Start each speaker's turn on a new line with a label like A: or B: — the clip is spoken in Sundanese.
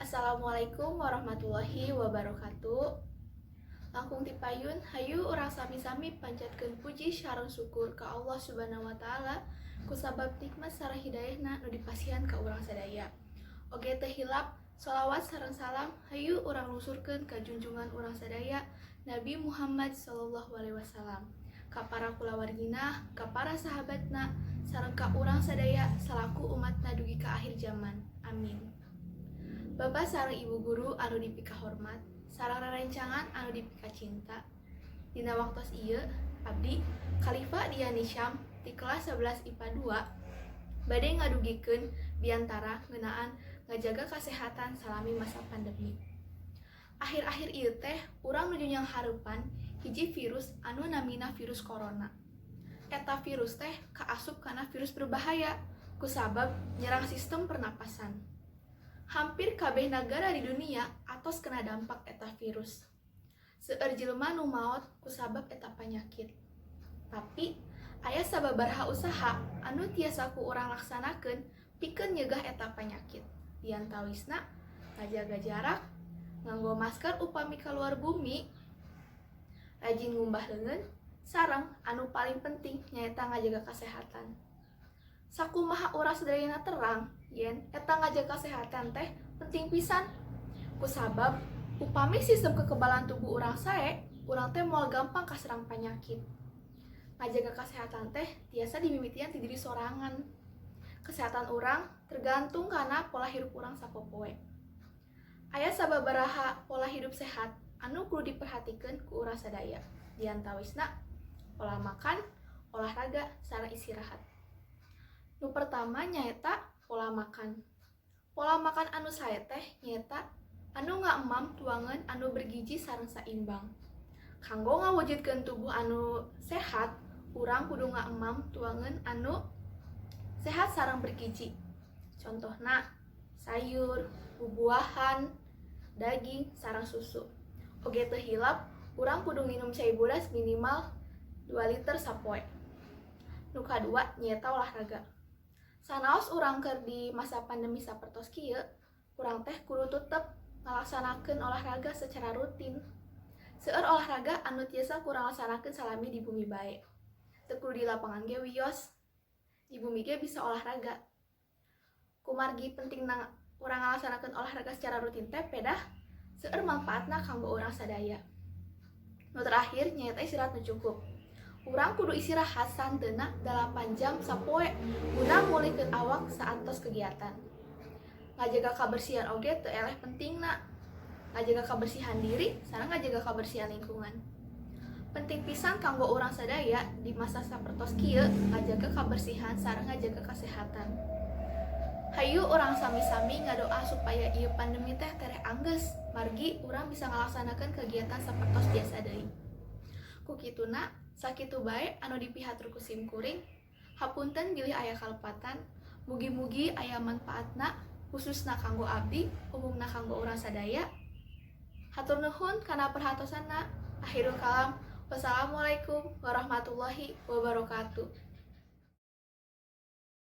A: Assalamualaikum warahmatullahi wabarakatuh. Langkung ti payun, hayu urang sami-sami panjatkeun puji sareng syukur ka Allah Subhanahu wa Taala kusabab nikmat sareng hidayahna nu dipasihan ka urang sadaya. Oge teu hilap sholawat sareng salam hayu urang lungsurkeun ka junjungan urang sadaya, Nabi Muhammad sallallahu alaihi wasallam, ka para kulawargina, ka para sahabatna, sareng ka urang sadaya salaku umatna dugi ka akhir zaman. Amin. Bapak sareng Ibu guru anu dipikahormat, sareng rerencangan anu dipikacinta. Dina waktos ieu, abdi Khalifa Diani Syam ti kelas 11 IPA 2 bade ngadugikeun biantara ngeunaan ngajaga kesehatan salami masa pandemi. Akhir-akhir ieu teh urang nuju nyanghareupan hiji virus anu namina virus corona. Eta virus teh kaasup kana virus berbahaya kusabab nyerang sistem pernapasan. Hampir kabeh nagara di dunia atos kena dampak eta virus. Seueur jelema nu maot kusabab eta panyakit. Tapi aya sababaraha usaha anu tiasa ku urang laksanakeun pikeun nyegah eta panyakit. Diantawisna ngajaga jarak, nganggo masker upami kaluar bumi, rajin ngumbah leungeun, sareng anu paling penting nyaeta ngajaga kesehatan. Sakumaha urang sadayana terang yen eta ngajaga kesehatan teh penting pisan. Kusabab upami sistem kekebalan tubuh urang sae, urang teh moal gampang kaserang panyakit. Ngajaga kesehatan teh tiasa dimimitian ti diri sorangan. Kesehatan urang tergantung kana pola hirup urang sapopoe. Aya sababaraha pola hidup sehat anu kudu diperhatikeun ku urang sadaya. Diantawisna pola makan, olahraga, sareng istirahat. Nu pertama nyaeta pola makan. Pola makan anu sae teh nyaeta anu ngaemam tuangan anu bergizi sareng saimbang. Kanggo ngawujudkeun tubuh anu sehat, urang kudu ngaemam tuangan anu sehat sareng bergizi. Contohna sayur, bubuahan, daging, sareng susu. Oge teu hilap, urang kudu nginum cai bodas minimal 2 liter sapoe. Nu kadua nyaeta olahraga. Sanaos urang keur di masa pandemi sapertos kieu, urang teh kudu tetep ngalaksanakeun olahraga secara rutin. Seueur olahraga anu tiasa ku urang laksanakeun salami di bumi bae. Teu kudu di lapangan ge wios. Di bumi ge bisa olahraga. Kumargi pentingna urang ngalaksanakeun olahraga secara rutin teh pedah seueur manfaatna kanggo urang sadaya. Nu terakhir nyaeta istirahat nu cukup. Urang kudu istirahat sahenteuna 8 jam sapoe guna ngulihkeun awak saatos kegiatan. Ngajaga kabersihan oge teu eleh pentingna. Ngajaga kabersihan diri sareng ngajaga kabersihan lingkungan. Penting pisan kanggo urang sadaya di masa sapertos kieu ngajaga kabersihan sareng ngajaga kesehatan. Hayu urang sami-sami ngadoa supaya ieu pandemi teh tereh anggeus, margi urang bisa ngalaksanakeun kegiatan sapertos biasa deui. Ku kituna, sakitu bae anu dipihatur ku sim kuring. Hapunten bilih aya kalepatan. Mugi-mugi aya manfaatna, khususna kanggo abdi, umumna kanggo urang sadaya. Hatur nuhun kana perhatosanna. Akhirul kalam. Wassalamualaikum warahmatullahi wabarakatuh.